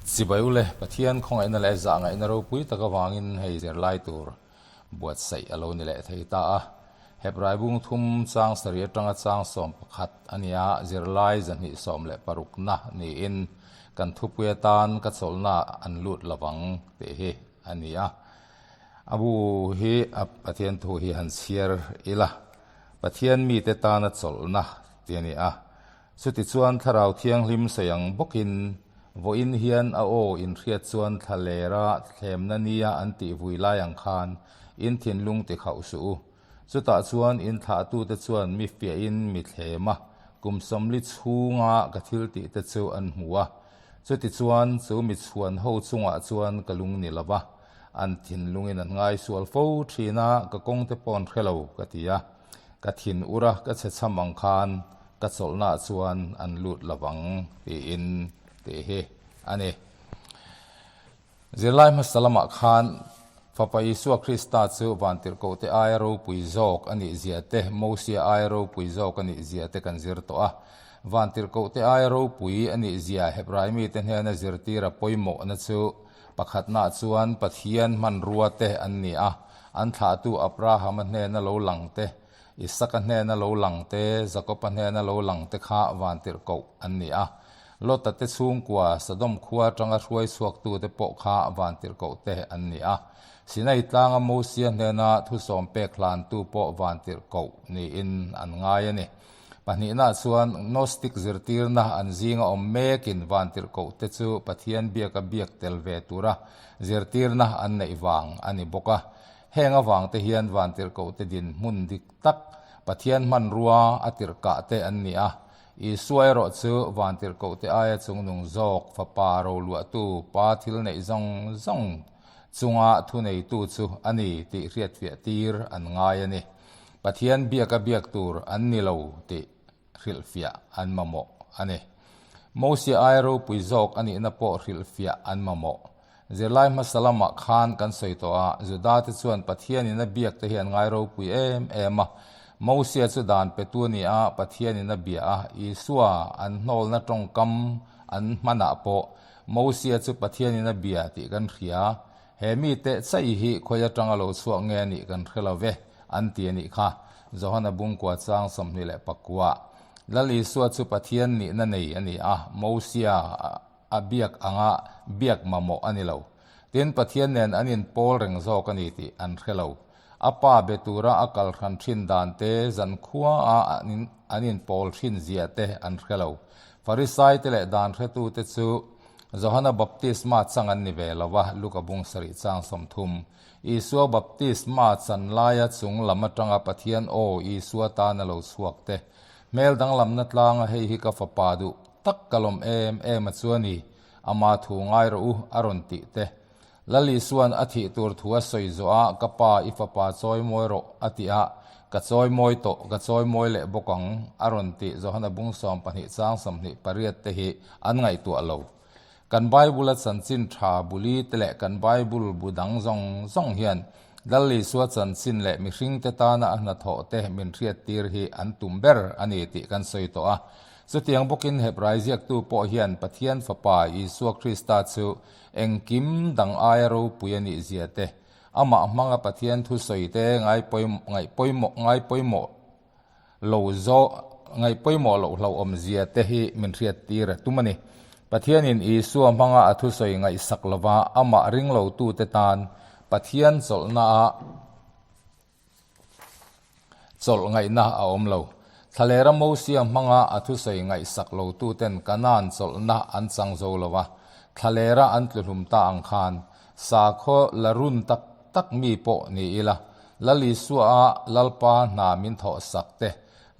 Chibai ule, Pathian khawngaihna leh zahngaihna ropui tak avangin hei zirlai tur buatsaih a lo ni leh thei ta a. Hebrai bung thum chang sarih atanga chang 11 a nia, zirlai 216na niin kan thupui atan ka chawlhna an lut lovang tih hi a ni a. A bu hi a Pathian thu hi han chhiar ila, Pathian mite tana chawlhna tih a ni a. Chutichuan Thlarau Thianghlim sawi ang bawkin vawiin hian a aw inhriat chuan thla lera thlemna nia an tih vui lai ang khan in thinlung ti khauh suh u. Chutah chuan in thlahtute chuan mi fiahin mi thlem a, kum 40 chhunga ka thil tih te chu an hmu a. Chutichuan chu mi chhuan ho chungah chuan ka lung ni lo va, an thinlungin an ngaisual fo thin a, ka kawngte pawh an hre lo ka ti a. Ka thin ur a, ka chhe chham ang khan ka chawlhnaah chuan an lut lo vang tiin tih hi a ni. Zirlai hmasa lamah khan Fapa Isua Krista chu vantirhkohte aia ropui zawk a nih zia te, Mosia aia ropui zawk a nih zia te kan zir tawh a. Vantirhkohte aia ropui a nih zia Hebrai mite hnena zirtira pawimawhna chu Pakhatnaah chuan Pathian hmanrua te an ni a, an thlahtu Abrahama hnena lo lang te, Isaka hnena lo lang te, Jakoba hnena lo lang te kha vantirhkoh an ni a. Lota te chhungkua Sodom khua atanga hruai chhuaktute pawh kha vantirhkoh te an ni a. Sinai tlanga Mosia hnena thusawm pek hlantu pawh vantirhkoh niin an ngai a ni. Pahnihnaah chuan Gnostic zirtirna an zinga awm mekin vantirhkohte chu Pathian biaka biak tel ve tura zirtirna an neih vang a ni bawk a. Heng avangte hian vantirhkohte dinhmun dik tak Pathian hmanrua a tirhkahte an ni a. Isua erawh chu vantirhkohte aia chungnung zawk Fapa roluahtu Pa thil neih zawng zawng chunga thuneitu chu a ni tih hriatfiah tir an ngai a ni. Pathian biaka biak tur an ni lo tih hrilhfiah an mamawh a ni. Mosia aia ropui zawk a nihna pawh hrilhfiah an mamawh. Zirlai hmasa lamah khan kan sawi tawh a, Judate chuan Pathianin a biak te hi an ngai ropui em em a. Mosia chu dan petu a ni a, Pathianin a bia a, Isua an hnawlna tawngkam an hmanah pawh Mosia chu Pathianin a bia tih kan hria. He mite chai hi khawi atanga lo chhuak nge anih kan hre lo ve, an ti a nih kha. Johana bungkua chang 29. Lal Isua chu Pathian nihna nei a ni a, Mosia a biak anga biak mamawh a ni lo. Tin, Pathian nen an inpawl reng zawk a ni tih an hre lo. A pa be tura a kal hran thin dan te, zankhua a an inpawl thin zia te an hre lo. Farisaite leh dan hretute chu Johana baptisma chang an ni ve lo a, Luka bung sarih chang 30. Isua baptisma chan laia chung lam atanga Pathian aw Isua tan a lo chhuak te. Hmel danglamna tlanga hei hi ka fapa duh tak ka lawm em em a chu a ni, ama thu ngai rawh u a rawn tih te. Lal Isua'n a thih tur thu a sawi zawh a, Ka pa, i fapa chawi mawi rawh, a ti a, Ka chawi mawi tawh, ka chawi mawi leh bawk ang, a rawn ti. Johana bung 12 chang 28 te hi an ngaihtuah lo. Kan Bible-a chanchin tha buli te leh kan Bible bu dang zawng zawng hian Lal Isua chanchin leh mihringte tana a hnathawh te min hriattir hi an tum ber a ni tih kan sawi tawh a. Chutiang bawkin Hebrai ziaktu pawh hian Pathian Fapa Isua Krista chu Engkim dang aia ropui a nih zia te, amah hmanga Pathian thusawi te ngaih pawimawh lo zawh ngaih pawimawh loh hlauhawm zia te hi min hriat tir a tum a ni. Pathianin Isua hmanga a thusawi ngaihsak lova amah ring lotute tan Pathian chawlhna a Chawlh ngaihna a awm lo. Thlalera Mosia hmanga a thusawi ngaihsak lotuten Kanaan chawlhna an chang zo lo a, thlalera an tluhlum ta ang khan sakhaw la run tak tak mi pawh ni ila, Lal Isua a Lalpa hna min thawh sak te,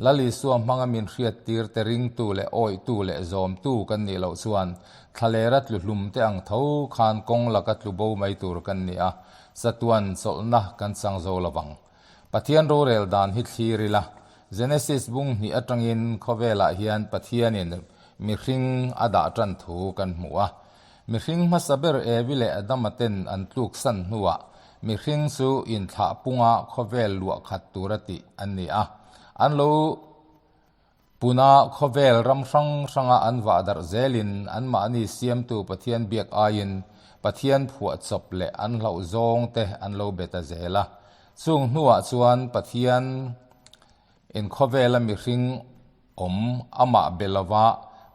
Lal Isua hmanga min hriattir te ringtu leh awihtu leh zawmtu kan nih loh chuan thlalera tluhlum te ang tho khan kawng laka tlu bo mai tur kan ni a, Chatuan chawlhna kan chang zo lo vang. Pathian rorel dan hi thlir ila, Genesis bung hnih atangin khawvelah hian Pathianin mihring a dah tan thu kan hmu a. Mihring hmasa ber Evi leh Adama ten an tluk san hnuah mihring chu inthlah punga khawvel luah khat tura tih an ni a. An lo. Puna khawvel ram hrang hranga an vah darh zelin anmahni siamtu Pathian biak aiin Pathian phuah chawp leh an hlauh zawng te an lo be ta zel a. Chung hnuah chuan Pathian in khawvela mihring awm amah be lova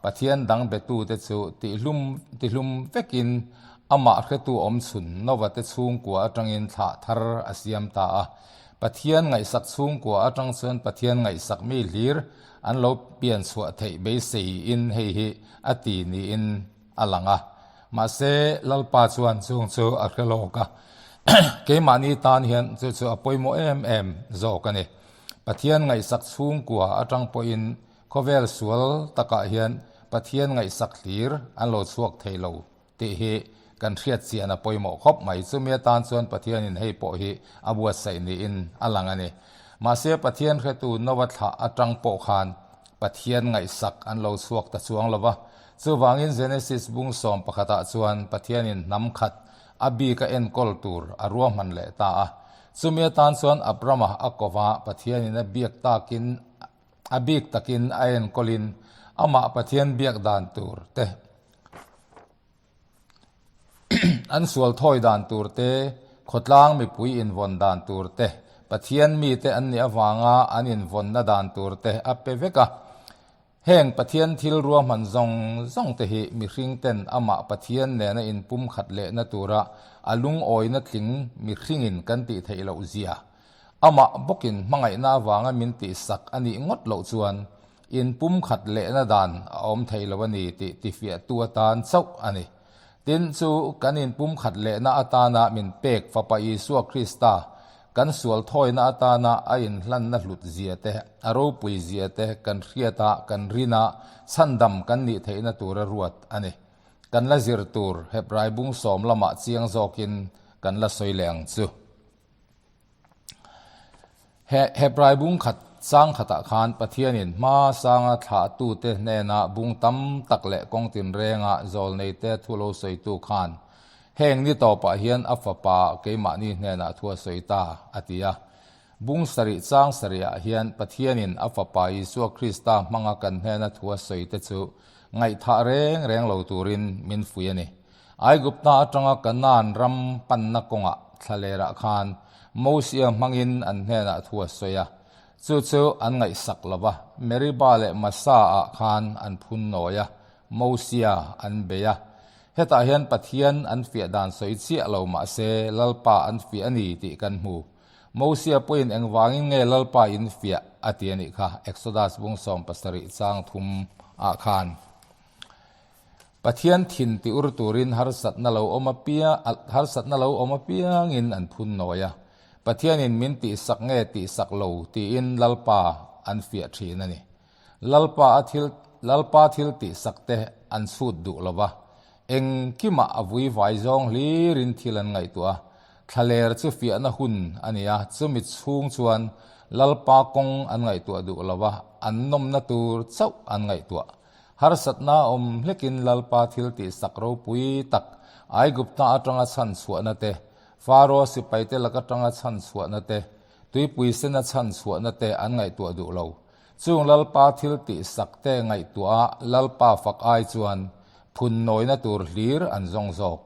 Pathian dang betute chu tihlum tihlum vekin amah hretu awmchhun Nova te chhungkua atangin thlah thar a siam ta a. Pathian ngaihsak chhungkua atang chuan Pathian ngaihsak mi hlir an lo pian chhuah theih beiseiin hei hi a ti niin a lang a. Mahse, Lalpa chuan chung chu a hre lawk a, keimahni tan hian chu chu a pawimawh em em zawk a ni. Pathian ngaihsak chhungkua atang pawhin khawvel sual takah hian Pathian ngaihsak hlir an lo chhuak thei lo tih hi kan hriat chian a pawimawh khawp mai. Chumi atan chuan Pathianin hei pawh hi a buatsaih niin a lang a ni. Mahse, Pathian hretu Noa thlah atang pawh khan Pathian ngaihsak an lo chhuak ta chuang lo va. Chuvangin Genesis bung sawm pakhatah chuan Pathianin hnam khat a bik a enkawl tur a ruahman leh ta a. Chumi atan chuan Abrama a ko va, Pathianin a biak takin a bik takin a enkawlin amah Pathian biak dan tur te, an sual thawi dan tur te, khawtlang mipui invawn dan tur te, Pathian mite an nih avanga an invawnna dan tur te a pe vek a. Heng Pathian thil ruahman zawng zawng te hi mihring ten amah Pathian nena inpumkhat lehna tura a lungawina tling mihringin kan tih theih loh zia amah bawkin hmangaihna avanga min tihsak a nih ngawt loh chuan inpumkhat lehna dan a awm thei lo a ni tih tifiahtu atan chauh a ni. Tin, chu kan inpumkhat lehna atana min pek Fapa Isua Krista Kan sual thawina atana a inhlanna hlut zia te, a ropui zia te kan hriat a, kan rin a, chhandam kan nih theihna tura ruat a ni. Kan la zir tur Hebrai bung sawm lamah chiang zawkin kan la sawi leh ang chu. He Hebrai bung khat chang khatah khan Pathianin hma sanga thlahtute hnena bung tam tak leh kawng tinrenga zawlneite thu lo sawitu khan Heng ni tawpah hian a fapa keimahni hnenah thu a sawi ta, a ti a. Bung sarih chang sarihah hian Pathianin a fapa Isua Krista hmanga kan hnena thu a sawi te chu ngaihthah reng reng lo turin min fuih a ni. Aigupta atanga Kanaan ram panna kawngah thlalerah khan Mosia hmangin an hnenah thu a sawi a. Chu chu an ngaihsak lo va, Meriba leh Masa-ah khan an phun nawi a, Mosia an bei a. Hetah hian Pathian an fiah dan sawi chiah lo mah se Lalpa an fiah a ni tih kan hmu. Mosia pawhin engvangin nge Lalpa in fiah a ti a nih kha, Exodus bung 17 chang thum ah khan. Pathian thin ti ur turin harsatna lo awm apiang harsatna lo awm apiangin an phun nawi a. Pathianin min tihsak nge tihsak lo tiin Lalpa an fiah thin a ni. Lalpa a thil Lalpa thil tihsak te an chhut duh lo va, engkimah a vui vai zawng hlirin thil an ngaihtuah a. Thlaler chu fiahna hun a ni a, chumi chhung chuan Lalpa kawng an ngaihtuah duh lo va, an nawmna tur chauh an ngaihtuah. Harsatna a awm hlekin Lalpa thil tihsak ropui tak Aigupta atanga chhan chhuahna te, Faro sipaite lak atanga chhan chhuahna te, tuipui sena chhan chhuahna te an ngaihtuah duh lo. Chung Lalpa thil tih sak te ngaihtuah a Lalpa fak ai chuan phun nawina tur hlir an zawng zawk.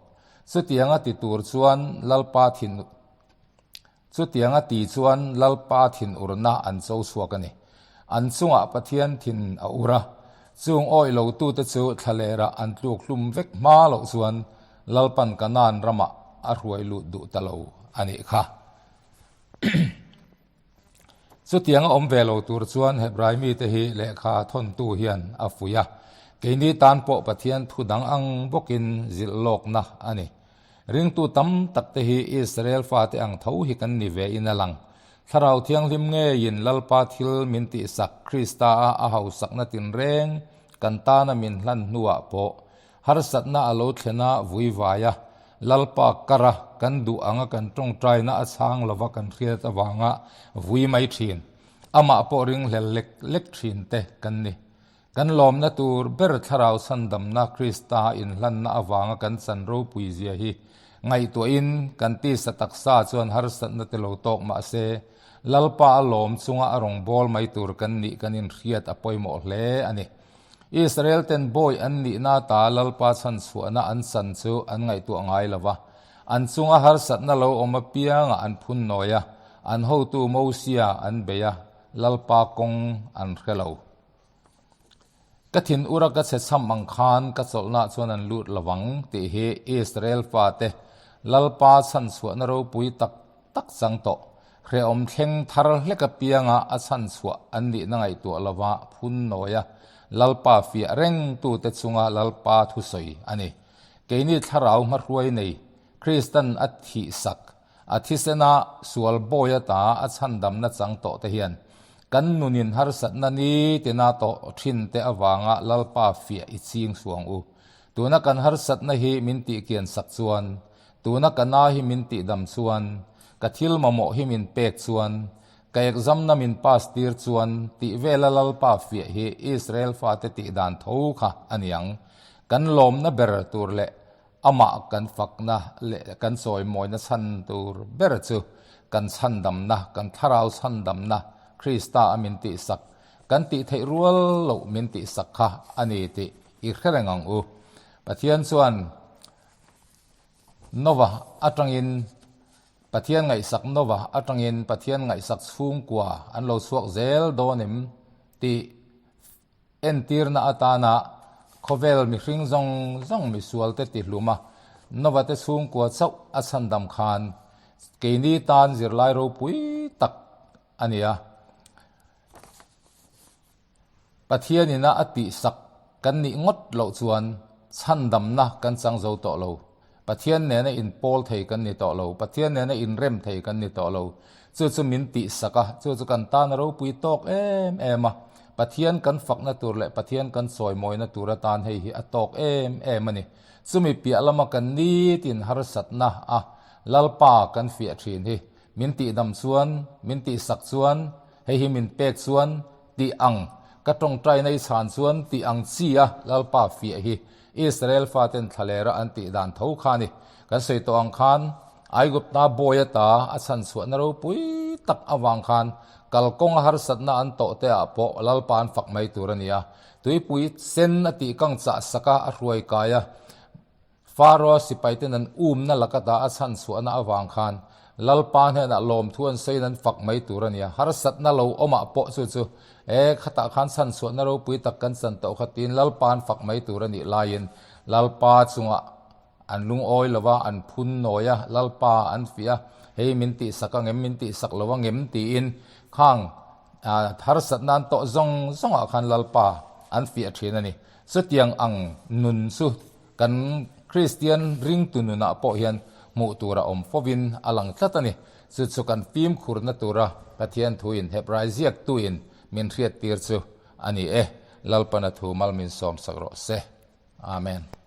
Chutianga ti tur chuan Lalpa thin Chutianga ti chuan Lalpa thin urna an cho chhuak a ni. An chungah Pathian thin a ur a, chung awih lo tute chu thlalerah an tluk hlum vek hma loh chuan Lalpan Kanaan ramah a hruai lut duh ta lo a nih kha. Chutiang a awm ve lo tur chuan Hebrai mite hi lehkha thawntu hian a fuih a, keini tan pawh Pathian thu dang ang bawkin zilh lawkna a ni. Ringtu tam takte hi Israel fate ang tho hi kan ni ve in a lang. Thlarau Thianghlim ngeiin Lalpa thil min tihsak Krista a a hausakna tinreng kan tana min hlan hnuah pawh Harsatna a lo thlen a, vui vai a, Lalpa kar a, kan duh anga kan tawngtaina a chhang lova kan hriat avanga vui mai thin, amah pawh ringhlel lek lek thin te kan ni. Kan lawmna tur ber thlarau chhandamna Krista inhlanna avanga kan chan ropui zia hi ngaihtuahin kan tisa taksa chuan harsatna te lo tawk mah se. Lalpa a lawm chunga a rawn bawl mai tur kan nih kan inhriat a pawimawh hle a ni. Israel ten bawi an nihna ata Lalpa chhanchhuahna an chan chu an ngaihtuah ngai lo va, an chunga harsatna lo awm apiangah an phun nawi a, an hotu Mosia an bei a, Lalpa kawng an hre lo. Ka thin ura ka chhe chham ang khan ka chawlhna chuan an lut lo vang tih hi Israel fate Lalpa chhanchhuahna ropui tak tak chang tawh. Hrehawm thleng thar hlek apianga a chhanchhuah an nihna ngaihtuah lova phun nawia Lalpa fiah rengtute chunga Lalpa thusawi a ni. Keini thlarau hmahruai nei Kristan a thihsak A thisena sual bawi ata a chhandamna chang tawh te hian kan nunin harsatna ni tina tawh thin te avanga Lalpa fiah i ching suang u. Tuna kan harsatna hi min tihkian sak chuan, tuna ka na hi min tihdam chuan, ka thil mamawh hi min pek chuan, ka exam-na min pass tir chuan tih vela Lalpa fiah hi Israel fate tihdan tho kha a niang. Kan lawmna ber tur leh Amah kan fakna leh kan chawimawina chhan tur ber chu kan chhandamna, kan thlarau chhandamna Krista a min tihsak, kan tih theih rual loh min tihsak kha a ni tih i hre reng ang u. Pathian chuan Nova atangin Pathian ngaihsak Nova atangin Pathian ngaihsak chhungkua an lo chhuak zel dawn em tih Entirna atana khawvel mihring zawng zawng misualte tihlum a, Novate chhungkua chauh a chhandam khan keini tan zirlai ropui tak a ni a. Pathianina a tihsak kan nih ngawt loh chuan chhandamna kan chang zo tawh lo. Pathian nena inpawl thei kan ni tawh lo, Pathian nena inrem thei kan ni tawh lo. Chu chu min tihsak a, chu chu kan tan a ropui tawk em em a. Pathian kan fakna tur leh Pathian kan chawimawina tur atan hei hi a tawk em em a ni. Chumi piah lama kan nitin harsatna a Lalpa kan fiah thin hi min tihdam chuan, min tihsak chuan, hei hi min pek chuan, Tih ang, ka tawngtaina i chhan chuan tih ang chi a Lalpa fiah hi Israel faten thlalera an tih dan tho kha a ni. Kan sawi tawh ang khan Aigupta bawi ata a chhan chhuahna ropui tak avang khan kalkawnga harsatna an tawh te ah pawh Lalpa an fak mai tur a ni a. Tuipui sen a tih kang chah sak a, a hruai kai a. Faro sipaiten an umna lakata a chhan chhuahna avang khan Lalpa hnenah lawmthu an sawiin an fak mai tur a nia. Harsatna lo awmah pawh chu chu e khatah khan chhan chhuahna ropui tak kan chan tawh kha tiin Lalpa an fak mai tur a nih laiin Lalpa chungah an lungawi lo va, an phun nawi a, Lalpa an fiah a, hei min tihsak ang em, min tihsak lo ang em tiin khang harsatna an tawh zawng zawngah khan Lalpa an fiah thin a ni. Chutiang ang nun chu Kan Kristian ringtu nunah pawh hian hmuh tur a awm fovin a lang tlat a ni. Chu chu kan fimkhurna tura Pathian thuin Hebrai ziaktuin min hriattir chu a ni e. Lalpana thu mal min sawmsak rawh se. Amen.